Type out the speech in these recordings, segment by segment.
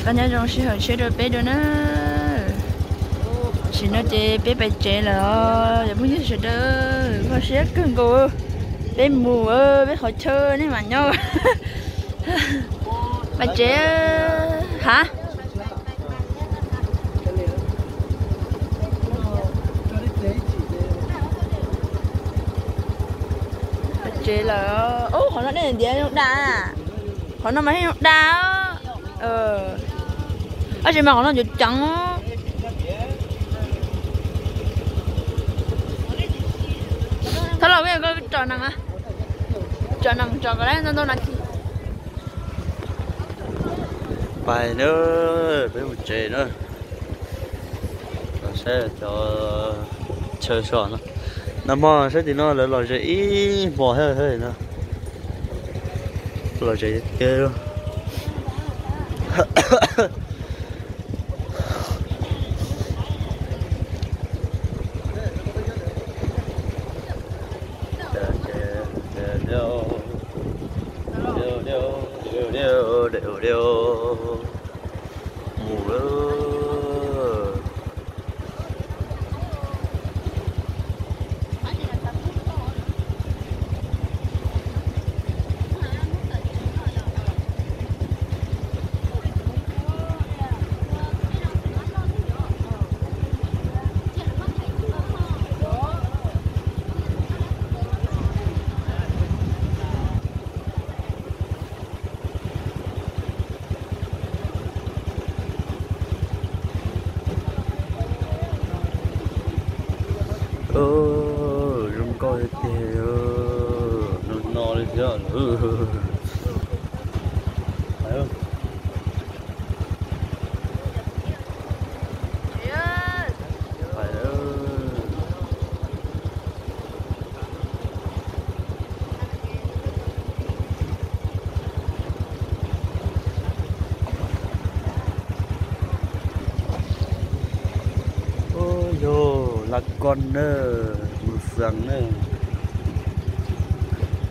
Qab nyob zoo sij hawm tshiab rau peb dua na. Tam sim no ces peb pais tsev lawm os, cov phooj ywg sawv daws, kho siab kawg nkaus. Peb mus, peb qhov chaw nej mam nyob. Pais tsev, ha? Pais tsev lawm. Ub, qhov no dej ntiav zoo dag. Qhov no mas yeej zoo dag. Tab sis mas qhov no cov ceev. Thab los, koj tsom nees, tsom nees tsom kom lawv ntau ntau nas this. Pais na, peb mus tsev na. Los saib cov chaw so no. Nag hmo saib tim no lawv los ze ib hmo thiab no. Los ze tiag. Mus lawm. Zoo nkauj tiag tiag, no no li thiab. Ub, yog laj koj na, mus xees na,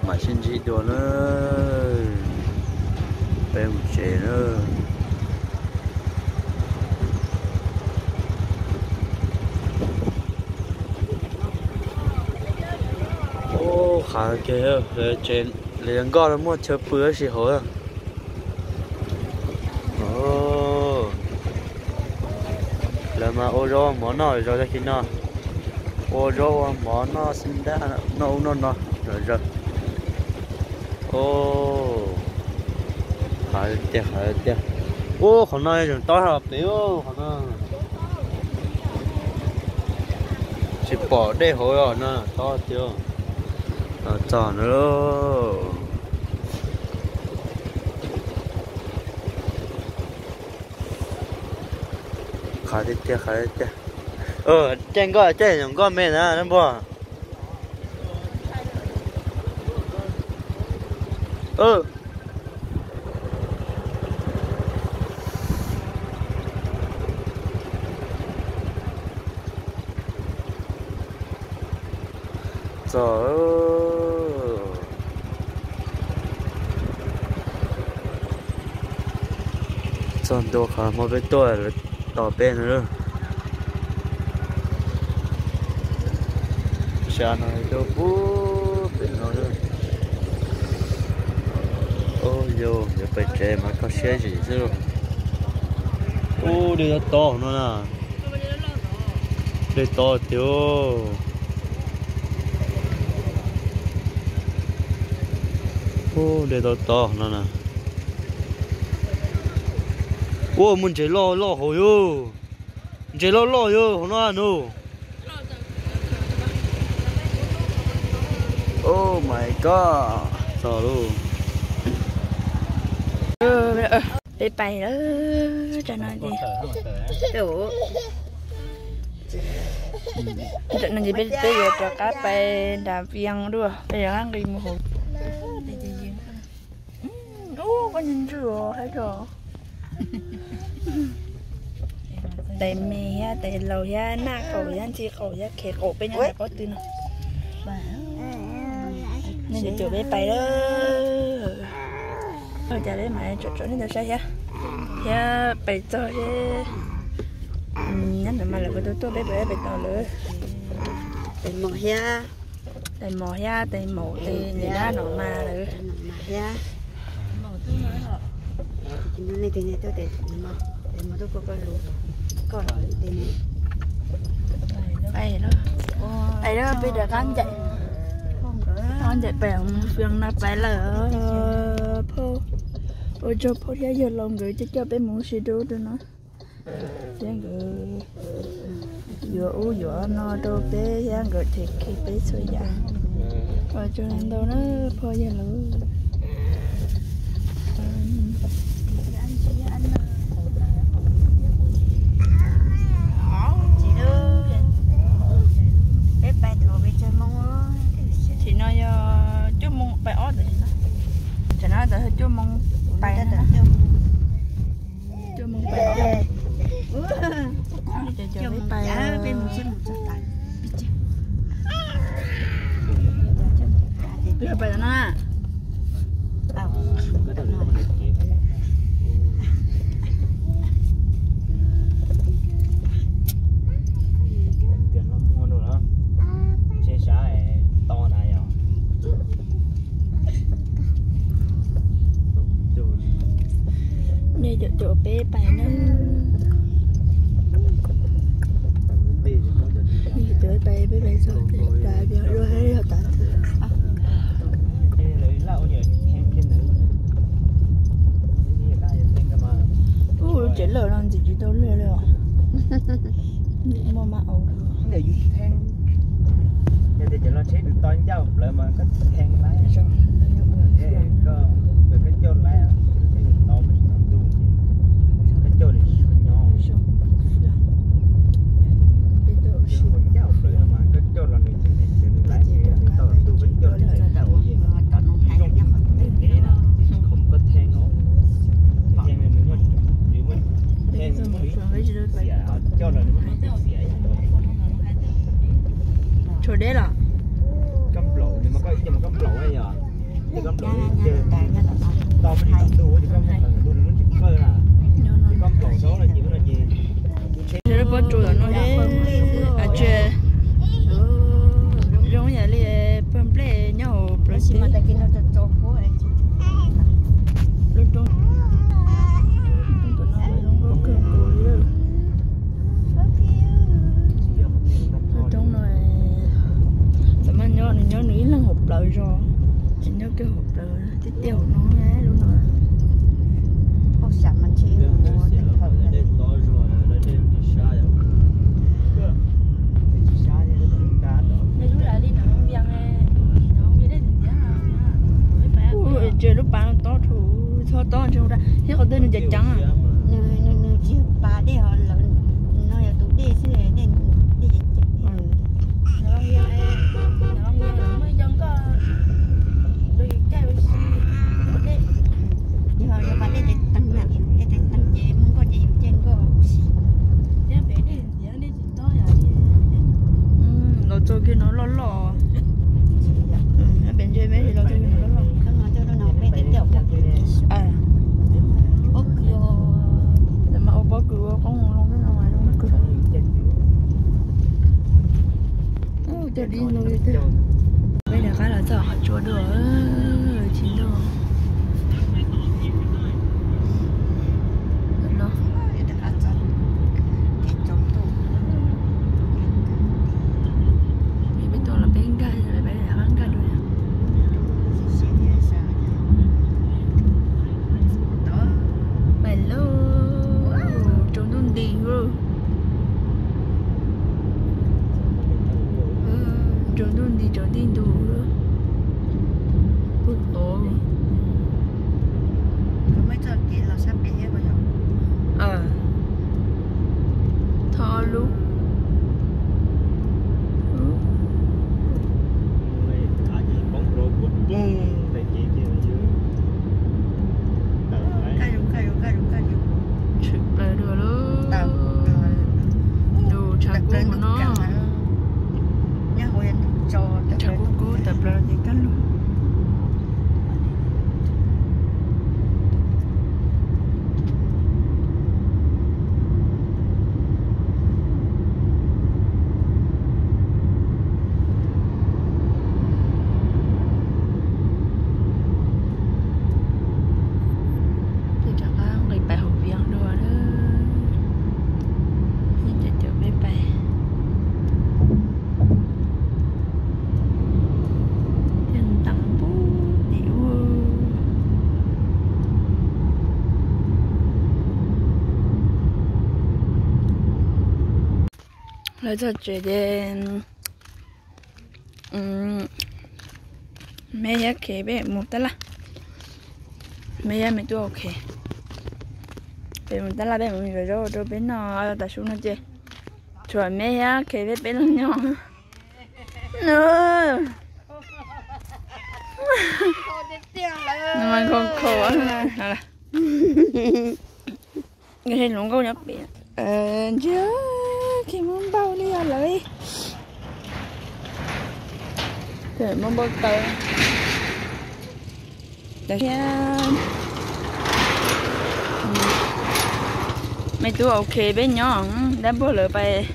mam sib ntsib dua na, peb mus tsev na. Ub, qhav kiag, lawv nkoj muaj chaw pw tab sis hauv. Lawv mas ua zaub ua mov noj zog tag kis no. Ua zaub ua mov noj xib ntab noj ub noj no zom zaws. Qhav tiag, qhav tiag. Ub, qhov no tseem tob hab pem qhov no. Tsis pom dej hauv no, tob tiag. Txog no lauj. Qhav tiag tiag, qhav tiag tiag. Caij nkoj, caij nyuam nkoj me na npog. Txog, txog ntua qhov hmo peb tuaj lawv tos peb no. Sab no rau pub pem no. Ub, yog yuav pais tsev mas kho siab zim xwb lauj. Ub, dej tob tob no na. Dej tob tiag. Ub, dej tob tob no na. Ua, muaj ntses loj loj hauv yog. Ntses loj loj yog hauv no nug. Oh my god, txog lauj. Peb pais lawm, tsam no ces, tsam no ces peb yuav rov qab pais nram Vias dua, peb yuav nqis mus hauv. Ub, koj ntswg os, hais rau tais me thiab tais laus thiab naj qaum thiab ntxi qaum thiab khev qaum peb nyob ntawm pob tw no. Nej yuav caum peb pais lawm. Cas peb mam tsom tsom nej tau saib thiab. Thiab pais txog thiab. Nyob ntawd mas lawv puas tuaj tuaj peb puas pais tos lawv. Tais mos thiab, tais mos thiab tais maum tais niam dab no mas lawv. Pais lawm, peb rov qab ncaim, qab ncaim pem fias no pais lawm. Phauj, ua tsaug phauj thiab yawg laus nkawd coj coj peb mus ua si rau ub rau no. Thiab nkawd yuav ub yuav no rau peb thiab nkawd them kiag peb txhua yam. Ua tsaug ntau na phauj yawg laus. Peb pais thaum peb caug moo, thaum no yog cuaj moo pais ob tawm, tam no tawm cuaj moo pais. Cuaj moo pais, peb pais, peb pais tom no na. Nej caum caum peb pais na. Peb pais, peb pais txog peb pais, peb yuav luaj thiab yog tas. Ub, tsev lawm no ntxim tsis tau luag li os. Muaj mab aus. Yog tias cov loj tsheb nws to ncauj plawv mas koj theej laib, koj coj laib, koj coj nws nyob. Ncauj plawv no mas koj coj los nws tseem nws laib, nws tau tu koj coj laib. Koj theej no, theej nws muaj, nws muaj, theej nws muaj xiam, coj los nws muaj xiam. Tshuav deb los? Koj nplaum, nws mas koj ib ce mas koj nplaum yog, ces koj nplaum ib ce, to peb tsis tau tu ces koj muab qhwv ntuj nws muab tsis qhawj na, ces koj nplaum xwb no ces no ces. Lub pob tsuas no, a, tsis zoo yam li pawg nplej nyob hauv plawv teb. Lub roob, roob no zoo nkauj kawg nkaus li. Lub roob no, txawm mas nyob nws nyob nws ib leeg hauv plawv zos, tsis nyob kiag hauv plawv tiaj tiaj hauv no, lub no. Ua, ces lub pas no tob dhau, txhob tob ntshe thiab qhov twg nws ceev ceev. Nws, nws, nws tsis yog pas dej os, lawv no yog tus dej xwb, dej, dej ceev ceev. Yog, yog pas dej tes teeg na, dej tes teeg ces muaj nkoj ces yus caij nkoj ua si. Los txog kiag no loj loj. Pem ntse me los txog kiag no loj loj. Lawv mas ua pob kws ua qoob loo no mas zoo kawg. Cog dib no li tiag. Peb rov qab los txog qhov tsua dua, tsis ntuj. Peb tuaj los peb nkag, peb rov qab nkag dua. Pais lauj, tsaus ntuj nti lauj. Tsaus ntuj nti tsaus ntuj nti lauj. Kuj tod. Tho lub. Tshwm plaws dua lauj. Nws tshav kub no. Tshav kub kub tawm plaws ces kaj lug. Lawv txog tsev ces me thiab Khe peb mus tab laj. Me thiab me tub ua Khe, peb mus tab laj, peb mus zov zaub rau peb noj. Tav su no ces tshuav me thiab Khe peb peb los nyob. Nws mas nkhaus nkhaus. Nkauj nyob pem. Ntsia, Khe muab npau li os lawv. Muab npau taws. Me tub ua Khe peb nyob, dab npuag lawv pais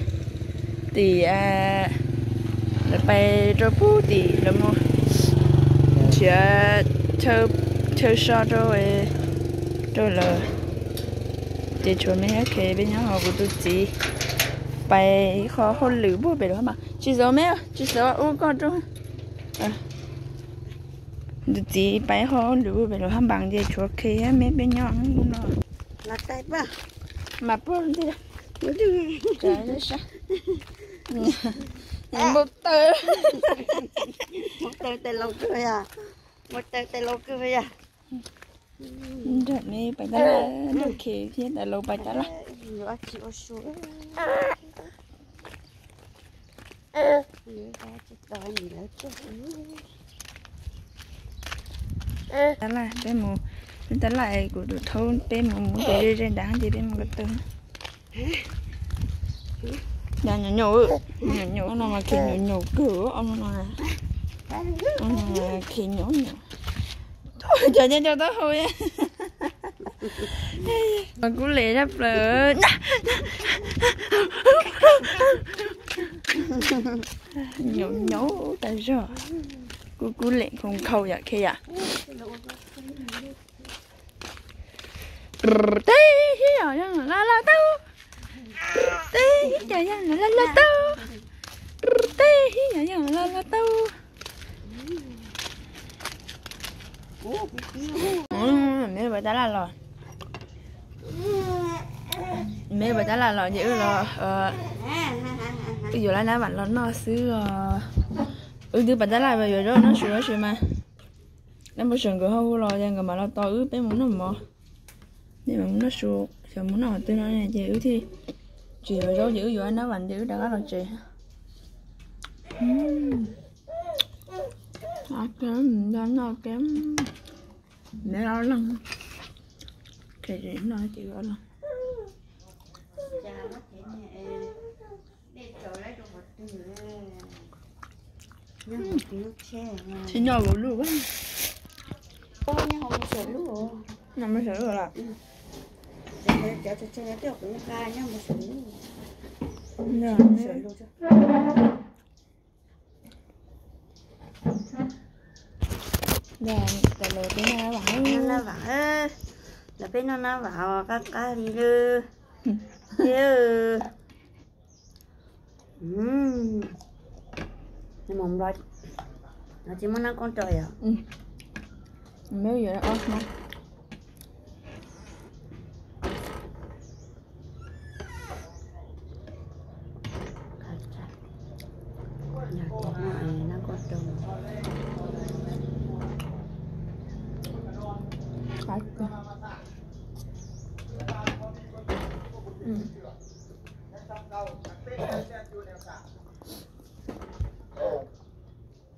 tim, lawv pais rau pug tim lawv mus nrhiav chaw so rau, rau lawv. Ces tshuav me thiab Khe peb nyob, ho kuv tus txiv pais ib qho hauj lwm puag pem lub hab npas. Tsis xav me, tsis xav ua koj rau. Tus txiv pais ib qho hauj lwm puag pem lub hab npas ces tshuav Khe thiab me peb nyob no. Mas puag npau taws. Npau taws tes laus kawg yom. Npau taws tes laus kawg yom. Nrog me pais tab laj, nrog Khe thiab tais laus pais tab laj. Tab laj, peb mus, tab laj kuv tus thaub peb mus mus ces ze ze nrad ces peb mus ko taw. Nyuam nyuam, nyuam nyuam no mas Khe nyuam nyuam kawg no. Khe nyuam nyuam. Cov nyob cov taub hau. Mas kub lem zaj plaws. Nyaum nyaum tas zog. Kub kub lem nkhaus nkhaus yom Khe yom. Tej hib yom yog laj laj tau. Tej hib yom yog laj laj tau. Tej hib yom yog laj laj tau. Me pais tab laj los, me pais tab laj los ces wb los, wb yuav lab nab vam los noj xwb os. Wb twb pais tab laj yuav zaub noj su tab sis mas dab npuag sawv nkawd ho hu los ces nkawd mam los tos wb peb mus noj mov. Peb mam mus noj su, xyov mus noj qhov twg no ces wb thiaj tsis yuav zaub ces wb yuav nab vam ces wb rov qab los tsev. Noj ke, me ob leeg, ces noj ces ob leeg. Tsis nyob luj luj. Nyob mus sawv luj lawm. Noj nab vam, lawv peb noj nab vam qab qab li lawm. Tsis muaj nab koob rau yom.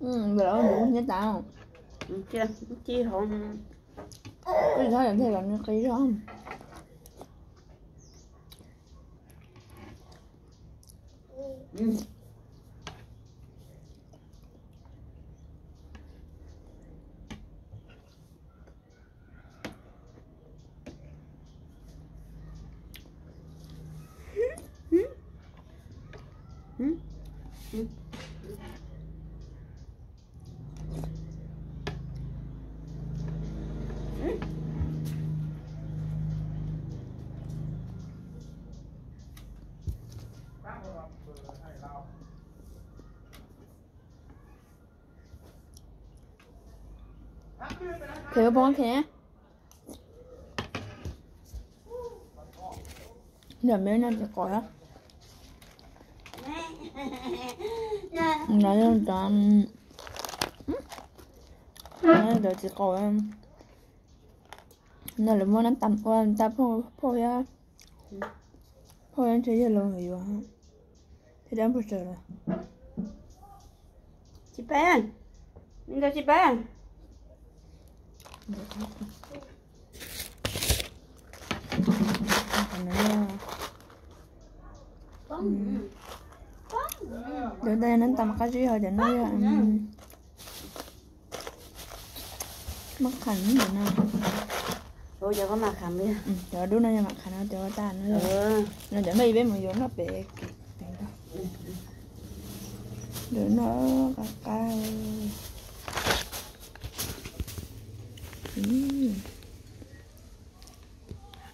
Ntawm lawv nyob tas, ci hov, ib thab yam thiaj los nws qis zog. Khe poob khe. Nram me no tsis qos. No yog cov, no yog cov txiv qaub. No lawv muab nab tas ua tas phauj, phauj thiab, phauj thiab ntshe yog los yuav thiab dab npua sawv lawm. Tsis pab, me ntawd tsis pab. Cov ntawd yog nab tas mas qab zib, ho cov no yog mab qham ntawm no. Cov dub no yog mab qham no, cov tas no yog, no cov no ib peb mus yuav noj pem kev. Ntawm no qab qab.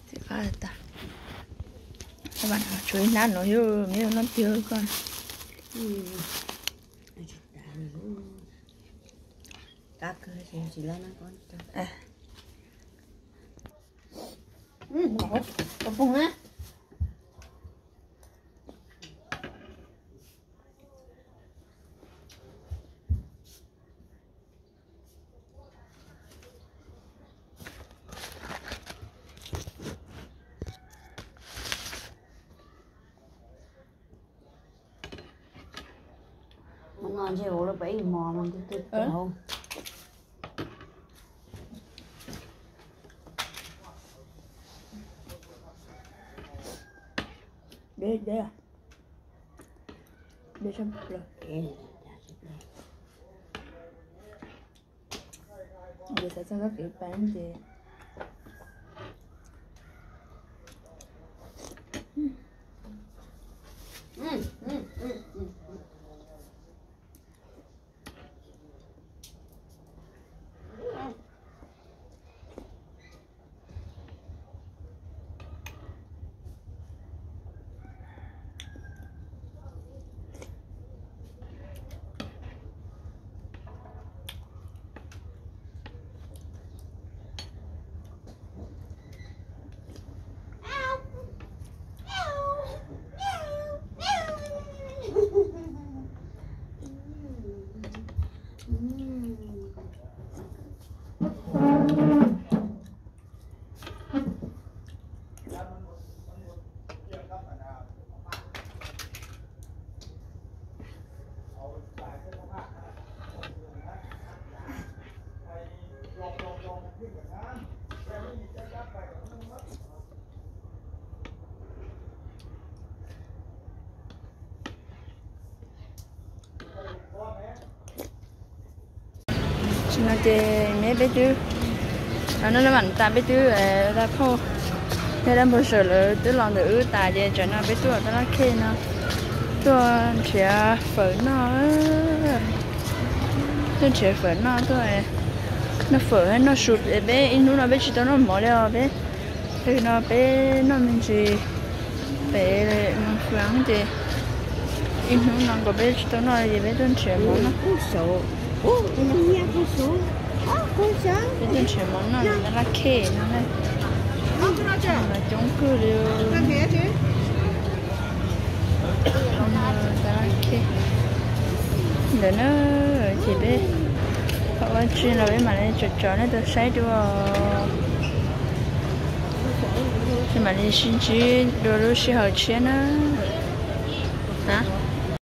Txiv qab tas. Tshuav ib hnab no yog me noj tiag koj. No ntshe ua lawm peb ib hmos no twb twb tau. Deb deb, deb tshaj plaws. Ces xav txog txoj kev pab ces Tam sim no ces me peb twb, no lawv mam tas peb twb tas phauj thiab dab npau suav lawv twb los ntawm wb tas ces tam sim no peb tuaj tom laj khej no tuaj nrhiav fawm noj, tuaj nrhiav fawm noj tuaj noj fawm noj su. Peb ib hnub no peb tsis tau noj mov li os peb. Tam sim no peb noj me ntsis pem Moos Faav ces ib hnub no nkaus peb tsis tau noj ces peb tuaj nrhiav mov noj. Peb tuaj nrhiav mov noj tom laj khej no na. Coob kawg li. Tom laj khej ntawm na, ces peb thaum ua tsi los peb mam li tsom tsom nej tau saib dua, ces mam li sib ntsib dua lub sij hawm tshiab na.